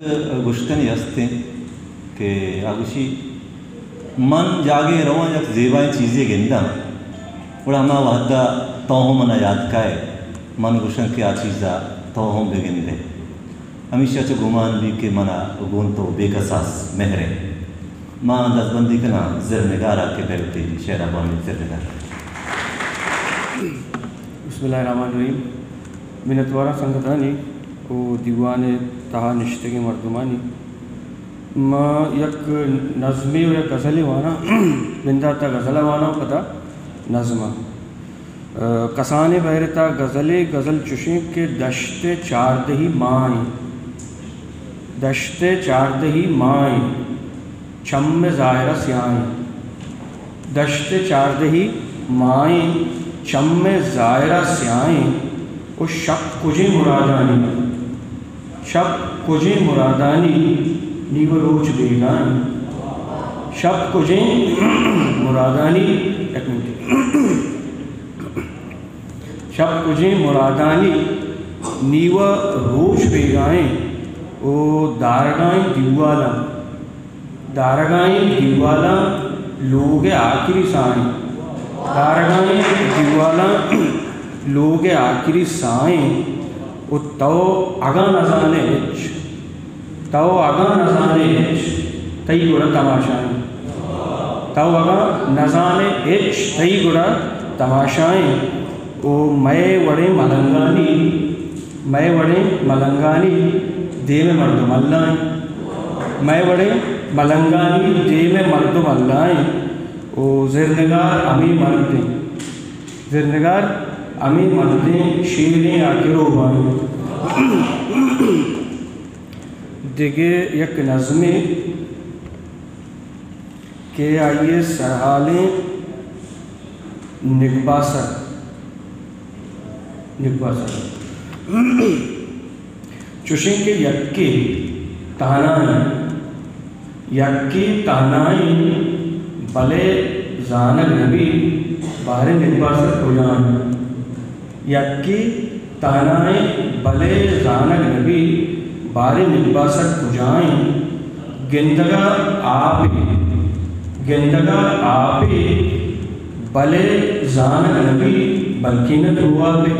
گوشتنی ہستیں کہ آ گوشی، من جاگے رواں یک زیبائیں چیزے گنداں، گڑا ہما وہدا تو ہم منا یاد کائے، من گوشاں کہ آ چیزا تو ہم بگندے۔ ہمیشہ چہ گمان بی کہ منا گوں تو بے کساس مہرے۔ ما دزبندی کناں زرنگارا کہ بے وتی شعرا بوانی۔ زرنگار۔ بسم اللہ الرحمن الرحیم۔ منتواراں سنگتانی و دیوان ء تہا نشتگیں مردمانی۔ ما یک نظمے و یک غزلے واناں، بنداتا غزل ء واناں و پدا نظم ء۔ کسانیں بحر ء تہا غزلے، غزل چشیں کہ دشت ء چاردہی ماہیں، دشت ء چاردہی ماہیں، چم ء ظاہر ء سیاہیں۔ دشت ء چاردہی ماہیں، چم ء ظاہر ء سیاہیں۔ او شپ کجیں مرادانی، شپ کجیں مرادانی، نی و روچ بیگاہیں۔ شپ کجیں مرادانی، یک منٹ۔ شپ کجیں مرادانی، نی و روچ بیگاہیں۔ او دارگائیں دیوالاں، دارگائیں دیوالاں لوگ ء آکری ساہیں۔ دارگائیں دیوالاں لوگ ء آکری ساہیں۔ و تو اگاں نزانے ہچ، تو اگاں نزانے ہچ، تئی گڑا تماشائیں۔ تو اگاں نزانے ہچ، تئی گڑا تماشائیں۔ او مئے وڑیں ملنگانی، مئے وڑیں ملنگانی دیم ء مردم اللہ انت۔ مئے وڑیں ملنگانی دیم ء مردم اللہ انت۔ او زرنگار ہمے مرد انت۔ زرنگار ہمے مرد انت، شیریں آ کہ روباہ انت۔ دگہ یک نظمے کہ آئی ء سرحالیں نگباسر، نگباسر۔ چوشیں کہ یکے تہنائیں، یکے تہنائیں، بلے زانگ نبی باریں نگباسر کجا انت۔ یکے تہنائیں بلے زانگ نبی باریں نگباسر کجائیں۔ گندگا آپے، گندگا آپے بلے زانگ نبی بلکیں نہ دروآپے۔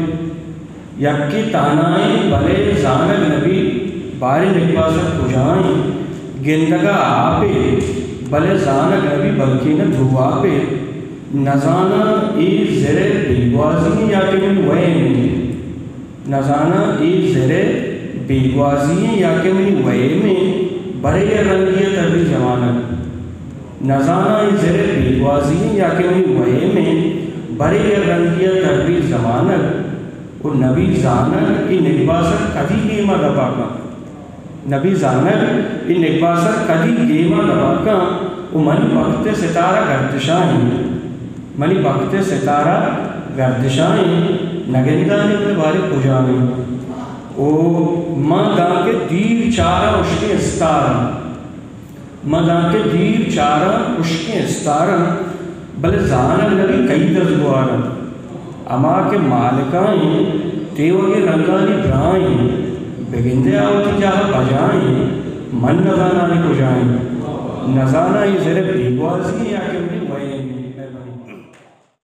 یکے تہنائیں بلے زانگ نبی باریں نگباسر کجائیں۔ گندگا آپے بلے زانگ نبی بلکیں نہ دروآپے۔ نزاناں اے زر ء بیگوازی یا کہ منی ویم انت۔ نزاناں اے زر ء بیگوازی یا کہ منی ویم انت، برے یک رنگی ء تری زمانگ۔ نزاناں اے زر ء بیگوازی یا کہ منی ویم انت، برے یک رنگی ء تری زمانگ۔ و نبی زانگ اے نگباسر کدی گیما دپا کن۔ نبی زانگ اے نگباسر کدی گیما دپا کن و منی بخت ء ستارہ گردشا انت۔ منی بخت ء ستارہ گردشا انت، نگندانے بلے باریں کجا انت۔ او من دانکہ دیر چاراں ہشکیں استاراں۔ من دانکہ دیر چاراں ہشکیں استاراں، بلے زانگ نبی کئی دزگواراں۔ ہما کہ مالکائیں تیوگیں رنگانی درائیں، بگندے آ وتی جاہ بجائیں، من نزاناں اے کجائیں۔ نزاناں اے زر ء بیگوازی یا کہ منی